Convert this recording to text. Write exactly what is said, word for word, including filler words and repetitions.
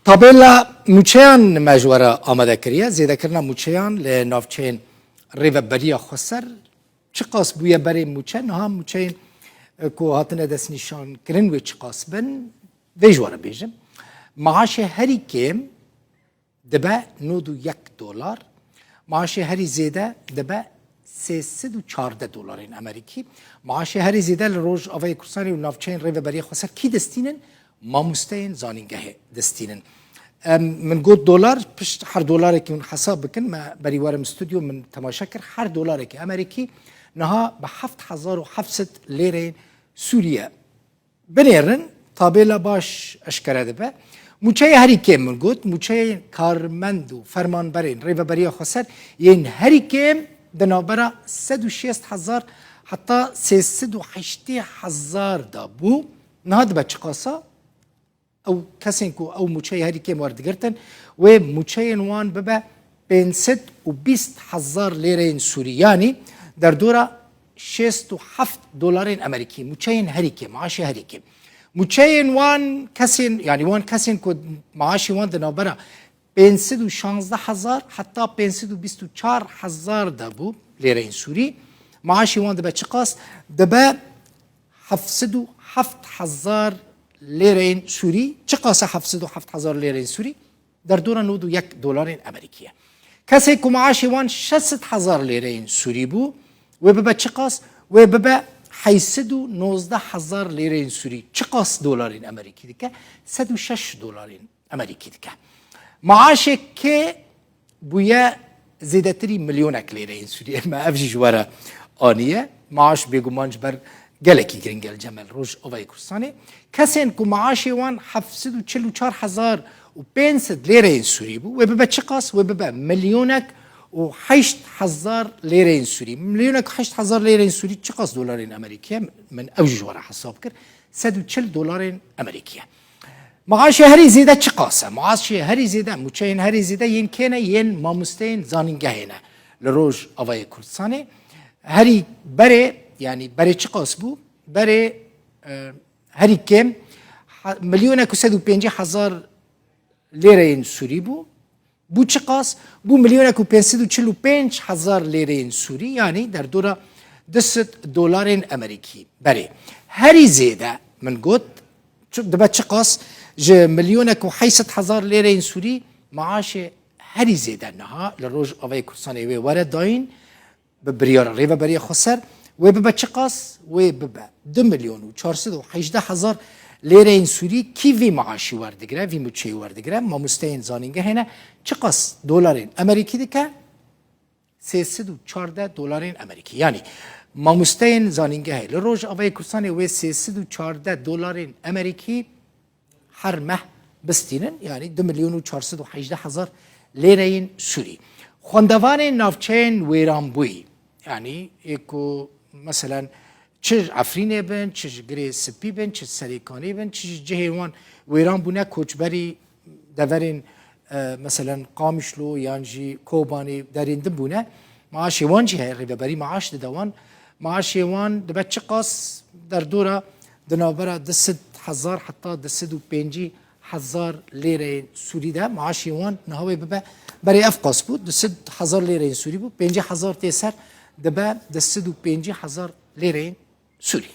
Tabela mûçeyan me ji we re amade kiriye. Zêdekirina mûçeyan li navçeyên Rêveberiya Xweser çiqas bûye berê mûçe? Niha mûçeyên, e, ku hatine destnîşankirin wê çiqas bin? Vê ji we re bêjim. Maaşê herî kêm dibe nod û yek dolar. Maaşê herî zêde dibe sê sed û çardeh dolarên Amerîkî. Maaşê herî zêde li Rojavayê Kurdistanê û navçeyên Rêveberiya Xweser kî distînin? Mamosteyên zanîngehê distînin. Em, min got dolar, pişt her dolarekî hûn hesab bikin, me berî werim stûdyo min temaşe kir, her dolarekî Amerîkî niha bi heft hezar û heft sed lêreyên Sûriye. Binêrin, tabêla baş eşkere dibe. Mûçeyê herî kêm, min got, mûçeyên karmend û fermanberên Rêveberiya Xweser yên herî kêm di navbera sed û şêst hezar heta sê sed û heştê hezar de bû. Niha dibe çiqasa? Ew kesên ku ew mûçeyê herî kêm werdigirtin, wê mûçeyên wan bibe pênc sed û bîst hezar lêreyên Sûrî, yanî derdora şêst û heft dolarên Amerîkî, mûçeyên herî kêm, maaşê herî kêm. Mûçeyên wan kesên, yanî wan kesên ku maaşê wan di navbera pênc sed û şazdeh hezar heta pênc sed û bîst û çar hezar de bû, lêreyên Sûrî, maaşê wan dibe çiqas? Dibe heft sed û heft hezar lêreyên Sûrî. Çiqas e heft sed û heft hezar lêreyên Sûrî? Derdora nod û yek dolarên Amerîkî ye. Kesê ku maaşê wan şeş sed hezar lêreyên Sûrî bû, wê bibe çiqas? Wê bibe heyt sed û nozdeh hezar lêreyên Sûrî. Çiqas dolarên Amerîkî dike? Sed û şeş dolarên Amerîkî dike. Maaşê kê bûye zêdetirî milyonek lêreyên Sûrî. Me ev jî ji we re aniye. Maaş bêguman ji ber gelekî giring e li cem me li Rojavayê Kurdistanê. Kesên ku maaşê wan heft sed û çil û çar hezar û pênc sed lêreyên Sûrî bû, wê bibe çiqas? Wê bibe milyonek û heşt hezar lêreyên Sûrî. Milyonek û heşt hezar lêreyên Sûrî çiqas dolarên Amerîkî ye? Min ew jî ji we re hesab kir. Sed û çil dolarên Amerîkî ye. Maaşê herî zêde çiqas e? Maaşê herî zêde, mûçeyên herî zêde yên kê ne? Yên mamosteyên zanîngehê ne li Rojavayê Kurdistanê. Herî berê, yanî berê çiqas bû? Berê, e, herî kêm, ha-, milyonek û sed û pêncî hezar lêreyên Sûrî bû. Bû çiqas? Bû milyonek û pênc sed û çil û pênc hezar lêreyên Sûrî, yanî derdora du sed dolarên Amerîkî berê. Herî zêde, min got, çi, dibe çiqas? Ji milyonek û heşt sed hezar lêreyên Sûrî maaşê herî zêde niha li Rojavayê Kurdistanê wê were dayîn, bi biryara Rêveberiya Xweser, wê bibe çiqas? Wê bibe du milyon û çar sed û hejdeh hezar lêreyên Sûrî. Kî vî maaşî werdigire, vî mûçeyî werdigire? Mamosteyên zanîngehê ne. Çiqas dolarên Amerîkî dike? Sê sed û çardeh dolarên Amerîkî. Yanî mamosteyên zanîngehê li Rojavayê Kurdistanê wê sê sed û çardeh dolarên Amerîkî her meh bistînin, yanî du milyon û çar sed û hejdeh hezar lêreyên Sûrî. Xwendevanên navçeyên wêranbûyî, yanî ê ku meselen çi ji Efrînê bin, çi ji Girê Spî bin, çi ji Serêkanê bin, çi ji cihê wan wêran bûne, koçberî deverên, e, meselen Qamişlo yan jî Kobanê derên din bûne, maaşê wan jî heye, rêveberî maaş dide wan. Maaşê wan dibe çiqas? Derdora di navbera du sed hezar heta du sed û pêncî hezar lêreyên Sûrî de maaşê wan niha wê bibe. Berê ev qas bû, du sed hezar lêreyên Sûrî bû, pêncî hezar tê ser, dibe du sed û pêncî hezar lêreyên Sûrî.